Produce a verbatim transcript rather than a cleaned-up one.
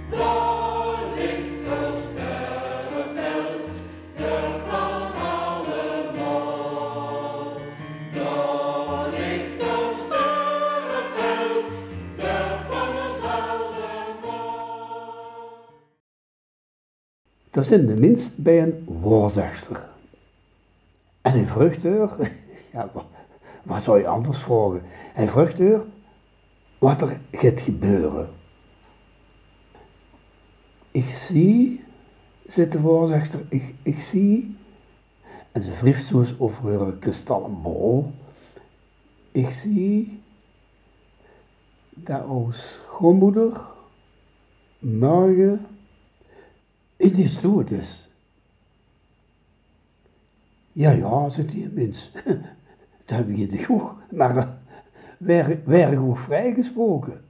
Dao ligt de sterrepels, de van allemaol. Dao ligt de sterrepels, de van ós allemaol. Dao zit de mins bij ein woordzegster. En hae vreug häör, ja, wa-, wat zou je anders vraoge? Hae vreug häör wat er geit gebeure. Ich zie, zit de woordzegster, ich, ich zie, en ze wrief zoe ins euver häöre kristalle bol. Ich zie dat ós groenmoder morge in die stoel is. Ja, ja, zit die mins. Dat weit ich ouch, maar, eh, waer, waer ich ouch vrijgesproke?